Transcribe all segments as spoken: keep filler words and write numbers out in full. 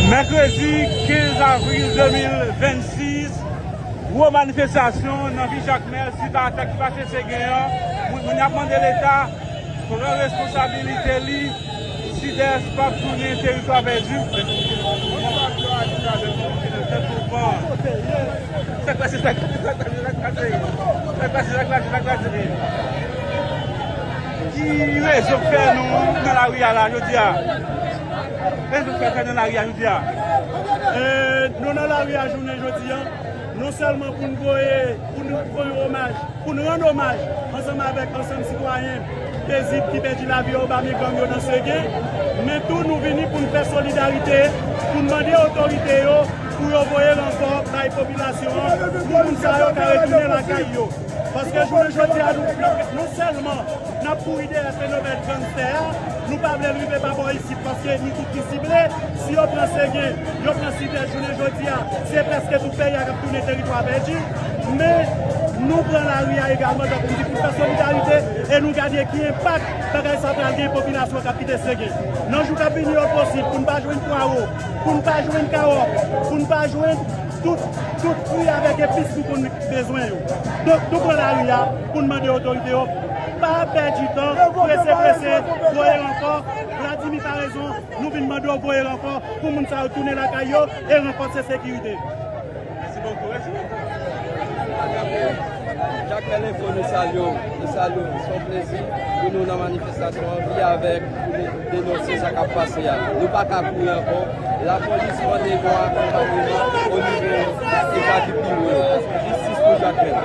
Mèkredi kenz avril de mil vennsis, gwo manifestasyon nan vil Jakmèl, sita atak ki pase Segè an. Moun, moun y ap mande Leta pran responsabilite li, Sidès p ap tounen teritwa pèdi. Sa k pase, sa k pase, sa k pase, sa k pase, sa k pase, sa k pase, sa k pase. Ki rezon k fè nou nan lari a la jodi a? Rezon k fè nou nan lari a jodi a? E, nou nan lari a jounen jodi a, non sèlman pou n voye, pou n voye omaj, pou n rann omaj ansanm avèk ansanm sitwayen pezib ki pèdi lavi yo anba men gang yo nan Segè, men tou nou vini pou n fè solidarite, pou n mande otorite yo pou yo voye ranfò bay popilasyon an, pou moun sa yo ka retounen lakay yo. Paske jounen jodi a, nou, non sèlman n ap kouri dèyè fenomèn gangstè a, nou pa vle l rive pa bò isit, paske nou tout ki sible. Si yo pran Segè, yo pran Sidès jounen jodi a, se prèske tout peyi a k ap tounen teritwa pèdi. Men, nou pran lari a egalman, tankou m di, pou fè solidarite e nou gade ki enpak bagay sa pral gen popilasyon k ap kite Segè. Nan jou k ap vini yo posib, pou n pa jwenn pwawo, pou n pa jwenn kawòk, pou n pa jwenn tout, tout fwi avèk epis nou konn bezwen yo. Donk, nou pran lari a pou n mande otorite yo, pa pèdi tan, prese, prese, voye ranfò. Vladimir pa rezon, nou vin mande yo voye ranfò pou moun sa yo tounen lakay yo e ranfòse sekirite. Mèsi bokou, mèsi bokou. Jakmèl Enfo, nou salye w, nou salye w. Se yon plezi pou nou nan manifestasyon an, vini avèk, pou nou denonse sa k ap pase a. Nou pa ka kouri ankò. Lapolis mande yon akonpayman o nivo eta ki pi wo yo. Jistis pou Jakmèl.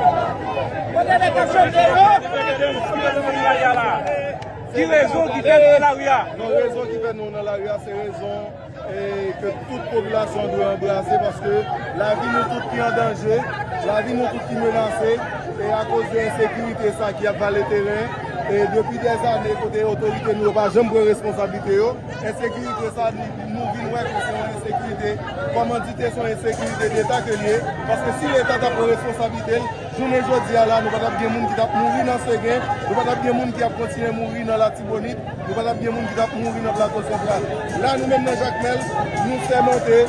Ki rezon ki fè nou nan lari a? Non, rezon ki fè nou nan lari a, se rezon e ke tout popilasyon an dwe anbrase, paske lavi nou tout ki an danje, lavi nou tout ki menase, e akoz de ensekirite sa ki ap vale teren, e depi dèzane kote otorite nou yo pa janm pran responsablite yo, ensekirite sa nou, nou vin wè ke se yon ensekirite, kòmandite se yon ensekirite deta ke l ye, paske si leta ta pran responsablite l, jounen jodi a la, nou pa t ap gen moun ki t ap mouri nan Segè, nou pa t ap gen moun ki ap kontinye mouri nan Latibonit, nou pa t ap gen moun ki t ap mouri nan Plato Santral. La, nou menm nan Jakmèl, nou sèmante,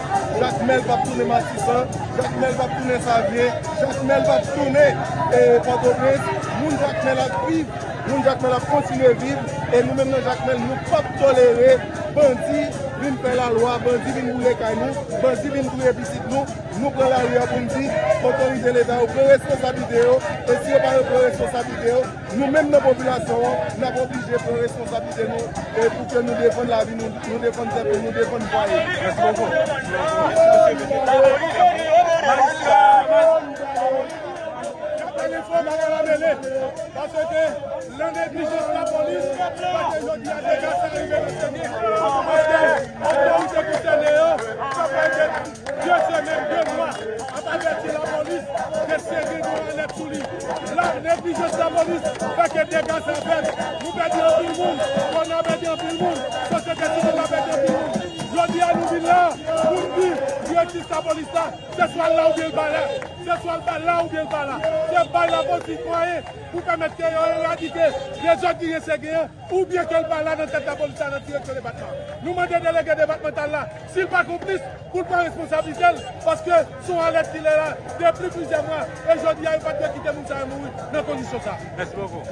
Jakmèl p ap tounen Matisan, Jakmèl p ap tounen Savyen, Jakmèl p ap tounen, e, Pòtoprens. Moun Jakmèl ap viv, moun Jakmèl ap kontinye viv, e nou menm nan Jakmèl, nou p ap tolere bandi vin fè lalwa, bandi vin boule kay nou, bandi vin touye pitit nou. Nou pran lari a pou n di otorite leta yo pran responsablite yo, e si yo pa pran responsablite yo, nou menm nan popilasyon an, n ap oblije pran responsablite nou, e pou ke nou defann lavi nou, nou defann tèt nou, nou defann fwaye. Mèsi bokou. Mèsi, mèsi, mèsi. N ap fè lefò bagay la mele, paske nan neglijans lapolis, paske jodi a dega sa rive nan Segè, paske otorite konsène yo, sa fè de semèn, de mwa, ap avèti lapolis ke Segè gen yon alèt sou li. La, neglijans lapolis fè ke dega sa fèt. Nou pèdi anpil moun, kòna pèdi anpil moun, sosyete sivil la pèdi anpil moun. Jodi a, nou vin la pou n di direktris lapolis la, se swa l la oubyen l pa la. Se swa l pa la oubyen l pa la. Se bay lapolis mwayen pou pèmèt ke yo eradike dezòd ki gen Segè an, oubyen ke l pa la nan tèt lapolis la, nan direksyon depatman. Nou mande delege depatmantal la, si l pa konplis, pou l pran responsablite l, paske se yon alèt ki la depi plizyè mwa, e jodi a, yo pa t dwe kite moun sa yo mouri nan kondisyon sa. Mèsi bokou.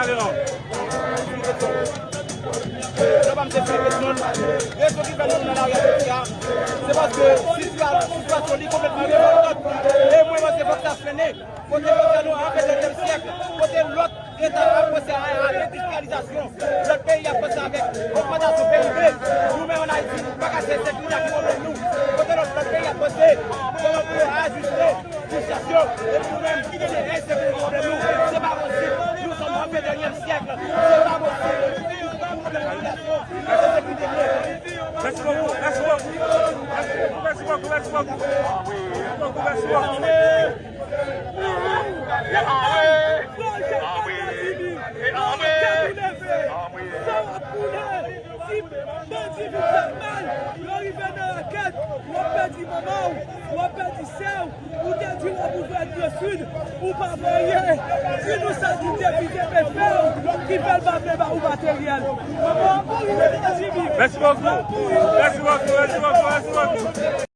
Alò. Yo pa m se fè kesyon. Rezon ki fè nou nan lari a jodi a, se paske sitiyasyon, sitiyasyon li konplètman revoltan. E mwen, mwen se fòk sa frennen. Kote jodi a nou an ventenyèm syèk, kote lòt eta ap panse a, a lendistriyalizasyon, lòt peyi ap panse avèk ogmantasyon P I B, nou menm ann Ayiti, nou pa ka se ensekirite a ki pwoblèm nou. Kote lòt, lòt peyi ap panse kòman pou yo ajiste richès yo, epi nou menm, se ensekirite ki pwoblèm nou. Se pa posib, nous sommes en vingt et unième siècle, se pa posib. Pwoblèm popilasyon, ensekirite li ye. Mèsi bokou, mèsi bokou. Mèsi bokou, mèsi bokou. Mèsi bokou, mèsi bokou. Frè Jakmèl Vladimir, sa w ap koule, si Bandi vin fè mal, yo rive nan rakèt, w ap pèdi manman w, w ap pèdi sè w, ou te di w ap ouvè nan Sid, ou pa voye. Di nou sa ki te vide pe fè w, ki fè l pa vle ba ou materyèl. Manman w ap mouri nan bandi vin. Mèsi bokou. Mèsi bokou, mèsi bokou, mèsi bokou.